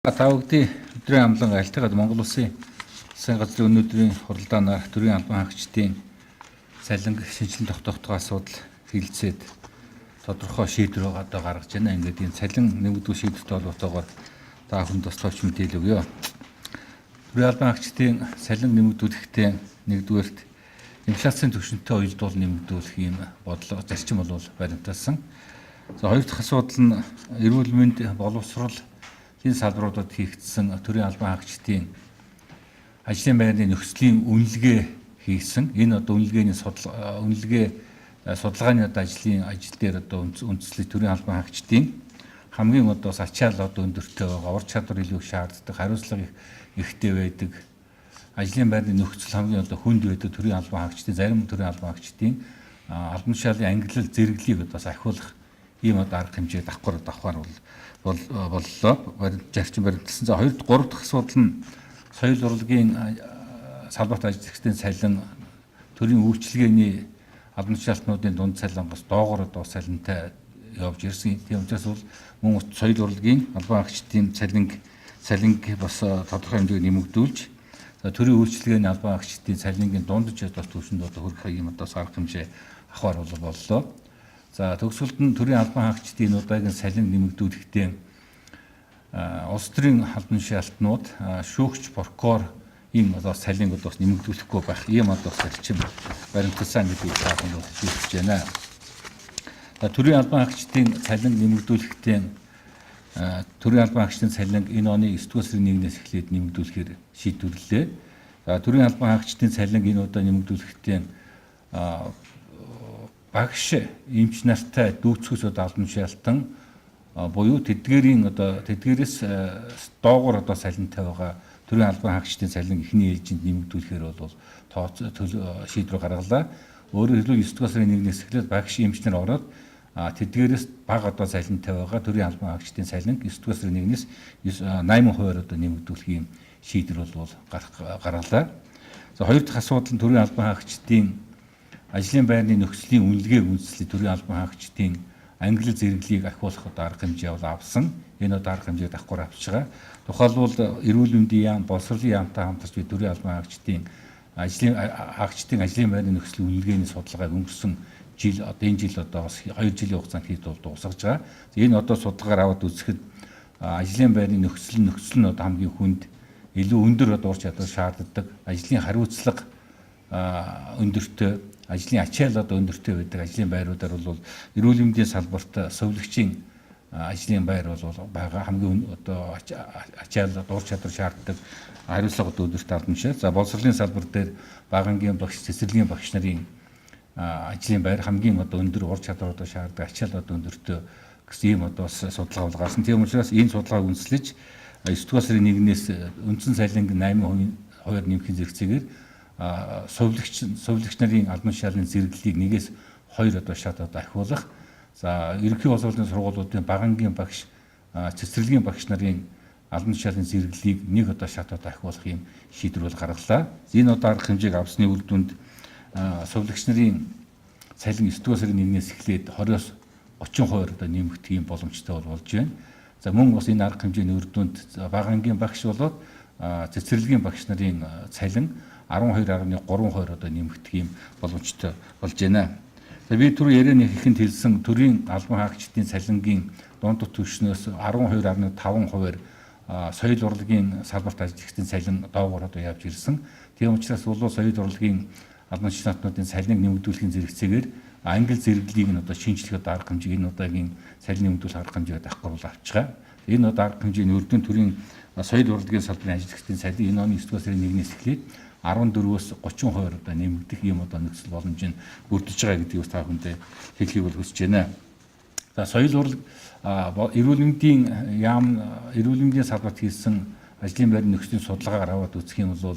Та бүгдийн өдрийн амлан альтгаад Монгол Улсын засгийн газрын өнөөдрийн хуралдаанаар төрийн албан хаагчдын цалин шинжилэн тогтоохтой асуудал хэлэлцээд тодорхой шийдвэр одоо гаргаж байна. Ингээд энэ цалин нэмэгдүү шийдвэртэй холбоотойгоор та бүхэнд бас товч мэдээлэл өгье. Төрийн албан хаагчдын цалин нэмэгдүүлэхдээ нэгдүгээрт инфляцийн түвшинтэй уялдуул нэмэгдүүлэх ийм бодлого зарчим бол баримталсан. За, хоёр дахь асуудал нь эрүүл мэнд, боловсрол энэ салбаруудад хийгдсэн төрийн албан хаагчдын ажлын байрны нөхцөлийн үнэлгээ хийсэн. Энэ одоо үнэлгээний судал үнэлгээ судалгааны одоо ажлын ажил дээр одоо үндэслэж төрийн албан хаагчдын хамгийн одоо ачаал одоо өндөртэй байгаа, ур чадвар илүү шаарддаг, хариуцлага ихтэй байдаг, ажлын байрны нөхцөл хамгийн одоо хүнд байдаг төрийн албан хаагчдын, зарим төрийн албан хаагчдын албан тушаалын ангилал зэрэглэлийг одоо ахиулах ийм одоо арга хэмжээ давхар давхар бол боллоо. Зарчим баримталсан. За, хоёр гурав дахь асуудал нь соёл урлагийн салбарт ажиллагчдын цалин төрийн үйлчилгээний албан тушаалтнуудын дунд цалингаас доогоор одоо цалинтай явж ирсэн. Тийм учраас бол мөн соёл урлагийн албан хаагчдын цалинг бас тодорхой хэмжээгээр нэмэгдүүлж, за, төрийн үйлчилгээний албан хаагчдын цалингийн дундаж одоо түвшинд одоо хүрэх юм одоо арга хэмжээ авахар боллоо. За, төгсгөлд нь төрийн албан хаагчдын удаагийн цалин нэмэгдүүлэхдээ улс төрийн албан тушаалтнууд, шүүгч, прокурор ийм одоо цалинг одоо бас нэмэгдүүлэхгүй байх ийм одоо зарчим баримталсан гэдгийг та бүхэнд хэлж байна. За, төрийн албан хаагчдын цалин нэмэгдүүлэхдээ төрийн албан хаагчдын цалинг энэ оны 9 дугаар сарын 1-ээс эхлээд нэмэгдүүлэхээр шийдвэрлэлээ. За, төрийн албан хаагчдын цалинг энэ удаа нэмэгдүүлэхдээ багш, эмч нартай дүүцхүүс одоо албан тушаалтан буюу тэдгээрийн одоо тэдгээрээс доогуур одоо цалинтай байгаа төрийн албан хаагчдын цалин эхний ээлжинд нэмэгдүүлэхээр бол тооцоо шийдвэр гаргалаа. Өөрөөр хэлбэл, 9 дугаар сарын 1-ээс эхлээд багш, эмч нар ороод, тэдгээрээс бага одоо цалинтай байгаа төрийн албан хаагчдын цалин 9 дугаар сарын 1-ээс 8% одоо нэмэгдүүлэх юм шийдвэр бол гаргалаа. За, хоёр дахь асуудал нь төрийн албан хаагчдын ажлын байрны нөхцөлийн үнэлгээг үндэслэж төрийн албан хаагчдын ангилал зэрэглэлийг ахиулах одоо арга хэмжээ бол авсан. Энэ одоо арга хэмжээг давхар авч байгаа. Тухайлбал, эрүүл мэндийн яам, боловсролын яамтай хамтарч би төрийн албан хаагчдын ажлын байрны нөхцөлийн үнэлгээний судалгааг өнгөрсөн жил, одоо энэ жил одоо бас 2 жилийн хугацаанд хийж бол дуусгаж байгаа. Энэ одоо судалгаар аваад үзэхэд ажлын байрны нөхцөл нь одоо хамгийн хүнд, илүү өндөр одоо ур чадвар шаарддаг, ажлын хариуцлага өндөртэй, ажлын ачаал одоо өндөртэй байдаг ажлын байруудаар бол эрүүл мэндийн салбарт сувилагчийн ажлын байр бол байгаа хамгийн одоо ачаал, ур чадвар шаарддаг, хариуцлага одоо өндөртэй албан тушаал. За, боловсролын салбар дээр бага ангийн багш, цэцэрлэгийн багш нарын ажлын байр хамгийн одоо өндөр ур чадвар одоо шаарддаг, ачаал одоо өндөртэй гэсэн ийм одоо бас судалгаа бол гарсан. Тийм учраас энэ судалгааг үндэслэж 9 дугаар сарын 1-ээс үндсэн цалинг 8% хувиар нэмэхийн зэрэгцээгээр сувилагч нарын албан тушаалын зэрэглэлийг нэгээс хоёр одоо шат одоо ахиулах. За, ерөнхий боловсролын сургуулиудын бага ангийн багш, цэцэрлэгийн багш нарын албан тушаалын зэрэглэлийг нэг одоо шат одоо ахиулах юм шийдвэр бол гаргалаа. Энэ одоо арга хэмжээг авсны үр дүнд сувилагч нарын цалин 9 дугаар сарын 1-ээс эхлээд 20-оос 30% одоо нэмэгдэх юм боломжтой бол болж байна. За, мөн бас энэ арга хэмжээний үр дүнд бага ангийн багш болоод цэцэрлэгийн багш нарын цалин 12.3% одоо нэмэгдэх юм боломжтой болж байна. За, би түр ярианы ихэнд хэлсэн төрийн албан хаагчдын цалингийн дунд түвшнөөс 12.5%-аар соёл урлагийн салбарт ажиллагчдын цалин доогуур одоо явж ирсэн. Тийм учраас бол соёл урлагийн албан тушаалтнуудын цалиныг нэмэгдүүлэхийн зэрэгцээгээр англи зэрэглэлийг нь одоо шинжлэх одоо арга хэмжээг энэ удаагийн цалин нэмэгдүүлэх арга хэмжээгээр давхар бол авч байгаа. Энэ одоо арга хэмжээний үр дүн төрийн соёл урлагийн салбарын ажиллагчдын цалин энэ оны 9 дугаар сарын 1-ээс эхлээд 14-өөс 30% одоо нэмэгдэх ийм одоо нөхцөл боломж нь бүрдэж байгаа гэдгийг бас та бүхэндээ хэлхийг бол хүсэж байна. За, соёл урлаг, эрүүл мэндийн яам, эрүүл мэндийн салбарт хийсэн ажлын байрны нөхцөлийн судалгаагаар аваад үзэх юм бол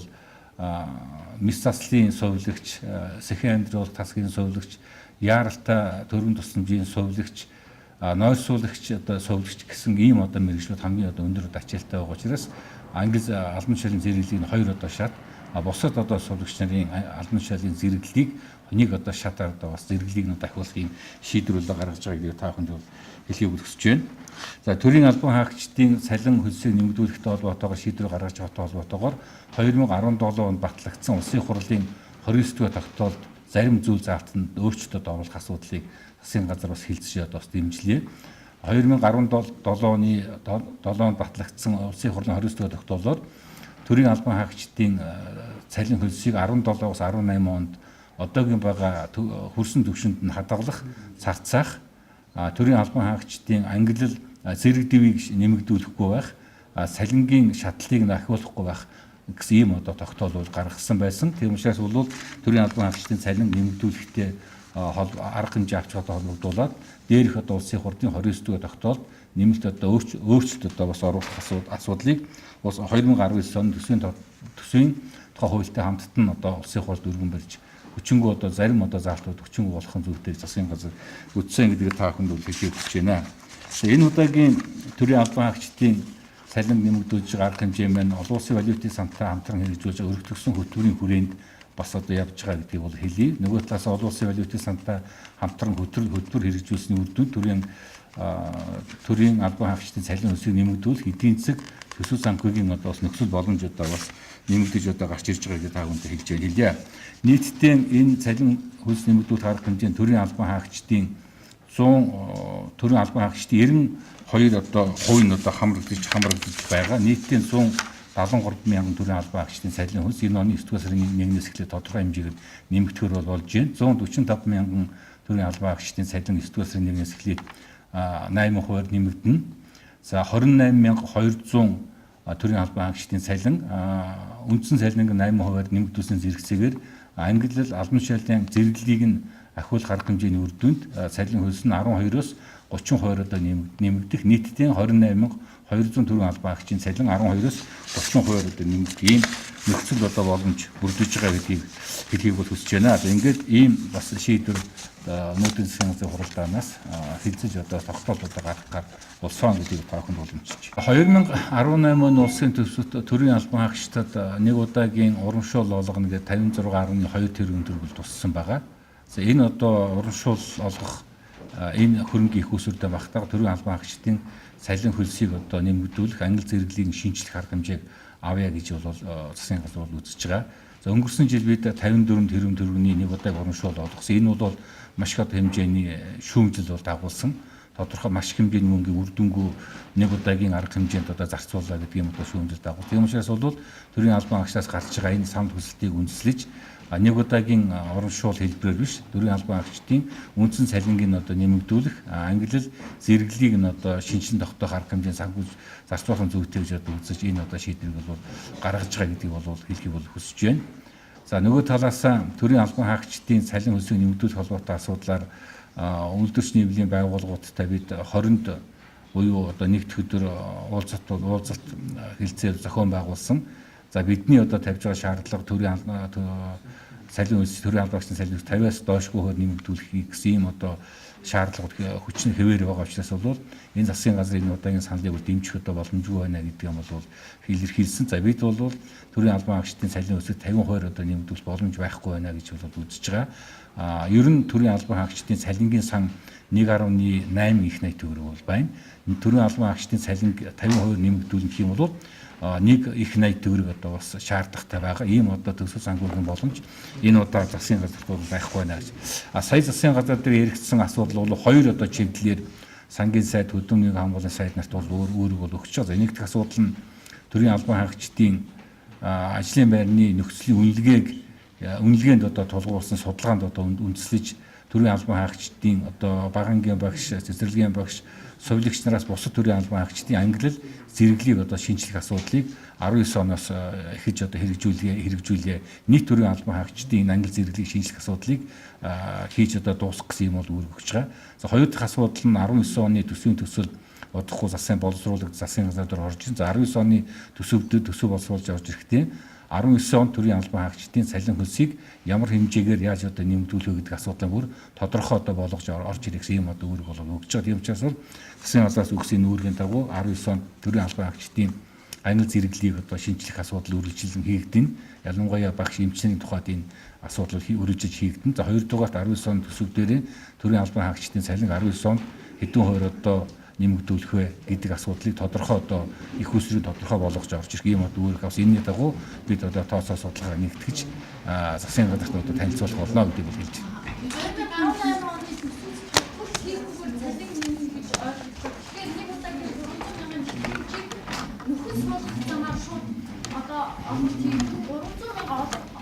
мэс заслын сувилагч, сэхэн амьдрал тасгийн сувилагч, яаралтай төрийн тусламжийн сувилагч, нойрсуулагч, одоо сувилагч гэсэн ийм одоо мэргэжлүүд хамгийн одоо өндөр ачаалтай байгаа учраас англи албан тушаалын зэрэглэлийг нь хоёр одоо шат Бусад одоо сувлагч нарын албан тушаалын зэрэглэлийг нэг одоо шатаар одоо бас зэрэглэлийг нь дахиулах юм шийдвэр гаргаж байгаа гэдгийг та бүхэнд бол хэлхийг хүсэж байна. За, төрийн албан хаагчдын цалин хөлсийг нэмэгдүүлэхтэй холбоотойгоор шийдвэр гаргаж байгаатай холбоотойгоор 2017 онд батлагдсан Улсын хурлын 29 дугаар тогтоолд зарим зүйл заалтанд өөрчлөлтөд оруулах асуудлыг засгийн газар бас хэлцэж одоо бас дэмжлээ. 2017 оны 7 онд батлагдсан Улсын хурлын 29 дугаар тогтоолоор төрийн албан хаагчдын цалин хөлсийг 17-оос 18 онд одоогийн байгаа хөрсөн түвшинд нь хадгалах, царцаах, төрийн албан хаагчдын ангилал зэрэг дэвийг нэмэгдүүлэхгүй байх, цалингийн шатлалыг ахиулахгүй байх гэсэн ийм одоо тогтоол бол гаргасан байсан. Тийм учраас бол төрийн албан хаагчдын цалин нэмэгдүүлэхдээ арга хэмжээ авч байгаатай холбогдуулаад дээрх одоо Улсын хурлын 29 дугаар тогтоолд нэмэлт одоо өөрчлөлт одоо бас оруулах асуудлыг бас 2019 оны төсвийн тухай хуультай хамтд нь одоо Улсын хурлд өргөн барьж хүчингү одоо зарим одоо заалтууд хүчингү болох зүйтэй засгийн газар үтсэн гэдгийг та бүхэнд бол хэлхийг хүсэж байна. Энэ удаагийн төрийн албан хаагчдын цалин нэмэгдүүлж байгаа арга хэмжээ маань олон улсын валютын сантай хамтран хэрэгжүүлж байгаа өргөтгөсөн хөтөлбөрийн хүрээнд бас одоо явж байгаа гэдгийг бол хэлье. Нөгөө талаас олон улсын валютын сантай хамтран хөтөлбөр хэрэгжүүлсэний үр дүнд төрийн албан хаагчдын цалин өсвийг нэмэгдүүлэх, эдийн засаг төсөв санхүүгийн одоо бас нөхцөл боломж одоо бас нэмэгдэж одоо гарч ирж байгаа гэдгийг та бүхэнд хэлж хэлье. Нийтдээ энэ цалин хөлс нэмэгдүүлэх арга хэмжээнд төрийн албан хаагчдын 100 төрийн албан хаагчдын 92 одоо хувь нь одоо хамрагдаж байгаа. Нийтдээ 173 мянган төрийн албан хаагчдын цалин хөлс энэ оны 9 дугаар сарын 1-ээс эхлээд тодорхой хэмжээгээр нэмэгдэхөр бол болж байна. 145 мянган төрийн албан хаагчдын цалин 9 дугаар сарын 1-ээс эхлээд 8% нэмэгдэнэ. За, 28200 төрийн албан хаагчдын цалин үндсэн цалинг 8% нэмэгдүүлсэн зэрэгцээгээр ангилал албан тушаалын зэрэглэлийг нь ахиулах арга хэмжээний үр дүнд цалин хөлс нь 12-оос 30% одоо нэмэгдэх, нийтдээ 28200 төрийн албан хаагчийн цалин 12-оос 30% одоо нэмэгдэх ийм нөхцөл одоо боломж бүрдэж байгаа гэдгийг хэлхийг бол хүсэж байна. За, ингээд ийм бас шийдвэр нүүдлийн засгийн газрын хуралдаанаас хэлцэж одоо тогтоол одоо гаргахаар болсон гэдгийг та бүхэнд боломжиж. 2018 он улсын төсөвт төрийн албан хаагчдад нэг удаагийн урамшуул олгоно гэдэг 56.2 тэрбум төгрөг туссан байгаа. За, энэ одоо урамшуул олгох энэ хөрөнгийн их усүрдээ багтаага төрийн албан хаагчдын цалин хөлсийг одоо нэмэгдүүлэх, ангил зэрэглэлийн шинжлэх арга хэмжээг авъя гэж бол засгийн газар бол үзэж байгаа. За, өнгөрсөн жил бид 54 тэрбум төгрөгийн нэг удааг урамшуул олгосон. Энэ бол маш их одоо хэмжээний шүүмжил бол дагуулсан. Тодорхой маш их хэмжээний мөнгийг үр дүнгүй нэг удаагийн арга хэмжээнд одоо зарцууллаа гэдэг юм одоо шүүмжил дагуул. Тийм учраас бол төрийн албан хаагчдаас гарч байгаа энэ санал хүсэлтийг үндэслэж нэг удаагийн урамшуул хэлбэрээр биш, төрийн албан хаагчдын үндсэн цалингийг нь одоо нэмэгдүүлэх, ангилал зэрэглэлийг нь одоо шинжин тогтоох арга хэмжээнд санхүүж зарцуулах зүйтэй гэж одоо үзэж энэ одоо шийдвэрийг бол гаргаж байгаа гэдгийг бол хэлхийг бол хүсэж байна. За, нөгөө талаас төрийн албан хаагчдын цалин хөлсийг нэмэгдүүлэх холбоотой асуудлаар үйлдвэрч нийгмийн байгууллагуудтай бид 20-нд буюу одоо нэгд өдөр уулзалт хэлцээ зохион байгуулсан. За, бидний одоо тавьж байгаа шаардлага төрийн цалин хөлс, төрийн албан хаагчдын цалин хөлс 50-аас доошгүй хувиар нэмэгдүүлэхийг гэсэн ийм одоо шаардлага хүчин хэвээр байгаа учраас бол энэ засгийн газрын энэ удаагийн саналыг бол дэмжих одоо боломжгүй байна гэдэг юм бол илэрхийлсэн. За, бид бол төрийн албан хаагчдын цалин хөлсийг 50% одоо нэмэгдүүлэх боломж байхгүй байна гэж бол үзэж байгаа. Ер нь төрийн албан хаагчдын цалингийн сан 1.8 их 80 төгрөг бол байна. Төрийн албан хаагчдын цалин 50% нэмэгдүүлэх юм бол нэг их 80 төгрөг одоо бас шаардлагатай байгаа. Ийм одоо төсөв санхүүгийн боломж энэ удаа засгийн газарт бол байхгүй байна гэж. Сая засгийн газар дээр яригдсан асуудал бол хоёр одоо чиглэлээр сангийн сайд, хөдөөмнийг хамгааллын сайд нарт бол өөр үүрэг бол өгч байгаа. Нэг дэх асуудал нь төрийн албан хаагчдын ажлын байрны нөхцөлийн үнэлгээнд одоо тулгуурласан судалгаанд одоо үндэслэж төрийн албан хаагчдын одоо багангийн багш, цэцэрлэгийн багш, сувилагч нараас бусад төрийн албан хаагчдын ангилал зэрэглийг одоо шинжлэх асуудлыг 19 оноос эхэлж одоо хэрэгжүүлээ. Нийт төрийн албан хаагчдын энэ ангил зэрэглийг шинжлэх асуудлыг хийж одоо дуусгах гэсэн юм бол үүрэг өгч байгаа. За, хоёр дахь асуудал нь 19 оны төсвийн төсөл удахгүй засгийн боловсруулагч засгийн газар дээр орж ин. За, 19 оны төсөвдөд төсөв боловсруулж орж ирэхдээ 19 он төрийн албан хаагчдын цалин хөлсийг ямар хэмжээгээр яаж одоо нэмэгдүүлэх вэ гэдэг асуудлыг бүр тодорхой одоо болгож орж ирэх юм одоо үүрэг болов өгч байгаа. Тийм учраас бол засгийн газраас өгсөн үүргийн дагуу 19 он төрийн албан хаагчдын ганил зэрэглэлийг одоо шинжлэх асуудал үргэлжилэн хийгдэнэ. Ялангуяа багш эмчний тухайд энэ асуудал үргэлжиж хийгдэнэ. За, хоёрдугаарт 19 он төсөв дээр төрийн албан хаагчдын цалин 19 онд хэдэн хувиар одоо нэмэгдүүлэх вэ гэдэг асуудлыг тодорхой одоо эх үүсвэрийг тодорхой болгож орж ирэх ийм одоо үүрэг авсан. Энэний дагуу бид одоо тооцоо судалгаа нэгтгэж засгийн газарт одоо танилцуулах болно гэдгийг бол хэлж байна. 2018 оны төсөв төлөх хийхгүйгээр цалин нэмнэ гэж ойлголоо. Тэгэхээр нэг удаагийн 300 мянган тэтгэвчийг нөхөс болох замаар шууд одоо олголт хийх 300 мянга олох